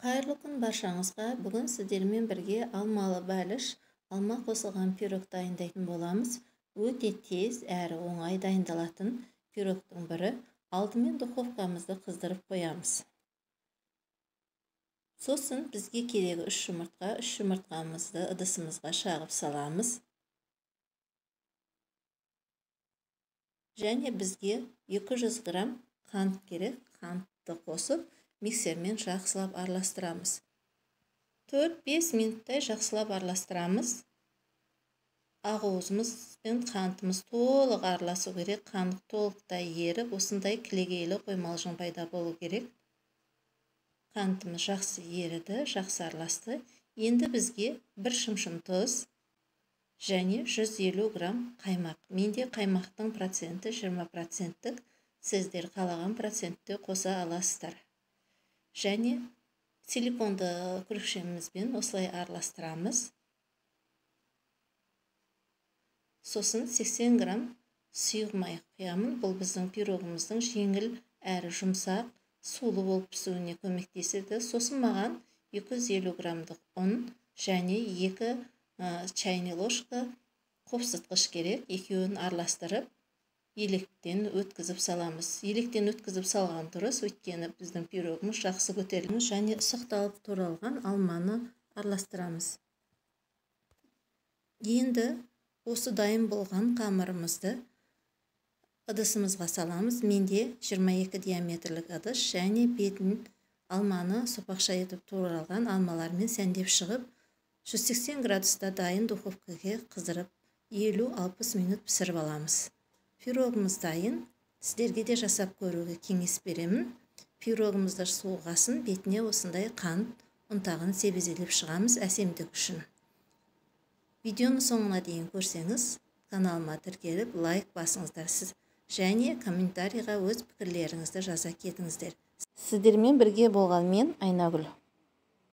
Қайырлы күн баршаңызға. Бүгін сіздермен бірге алмалы бәліш, алма қосылған пирог дайындайтын боламыз. Өте тез әрі оңай дайындалатын пирогтың бірі. Алдымен духовкамызды қыздырып қоямыз. Сосын бізге керегі 3 жұмыртқа. 3 жұмыртқамызды ыдысымызға шағып саламыз. Және бізге 200 грамм қант керек. Қантты қосып миксермен жақсылап араластырамыз. 4-5 минуттай жақсылап араластырамыз. Ағуызымыз бен қантымыз толық араласу керек. Қант толықтай еріп, осындай кілегейлі қоймалжың пайда болу керек. Қантымыз жақсы еріді, жақсы араласты. Енді бізге 1 шымшым тұз және 150 грамм қаймақ. Менде қаймақтың проценті 20%-тік. Сіздер қалаған процентте қоса аласыздар. Және силиконды күрекшемізбен осылай араластырамыз. Сосын 80 грамм сұйық май құямын. Бұл біздің пирогымыздың жеңіл әрі жұмсақ, сулы болып пісуіне көмектеседі. Сосын маған 250 граммдық ұн және 2 чайный ложка қопсытқыш керек. Екеуін араластырып електен өткізіп саламыз. Електен өткізіп салған дұрыс, өйткені біздің пирогымыз жақсы көтеріледі. Және ұсақталып туралған алманы араластырамыз. Енді осы дайын болған қамырымызды ыдысымызға саламыз. Менде 22 диаметрлік ыдыс және бетін алманы сопақша етіп туралған алмалармен сәндеп шығып, 180 градуста дайын духовкаға қыздырып 50-60 минут пісіріп аламыз. Пирогымыз дайын. Сіздерге де жасап көруге кеңес беремін. Пирогымызды суығасын бетіне осындай қант ұнтағын себезелеп шығамыз әсемдік үшін. Видеоны соңына дейін көрсеңіз, каналыма тіркеліп, лайк басыңыздар сіз және комментарийға өз пікірлеріңізді жаза кетіңіздер. Сіздермен бірге болған мен Айнагүл.